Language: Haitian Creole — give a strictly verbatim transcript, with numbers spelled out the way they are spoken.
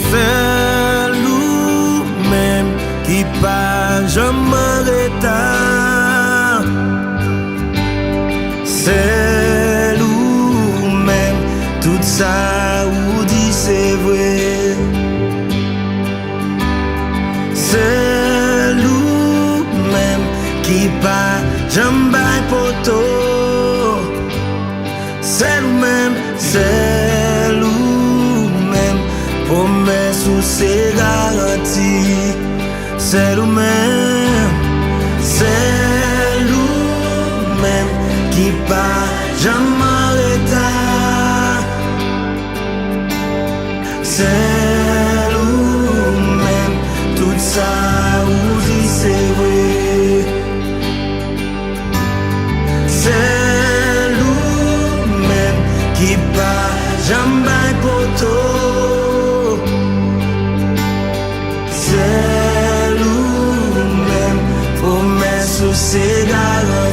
Sèl ou menm ki pa janm an reta. Sèl ou menm, tout sa ou di se vre. Sèl ou menm ki pa janm bay poto. Sèl ou menm, sèl ou menm, pwomès ou se garanti. Sèl ou menm, sèl ou menm ki pa janm an reta. Sèl ou menm, tout sa ou di se vre. Sèl ou menm ki pa janm bay poto. Sèl ou menm, pwomès ou se garanti.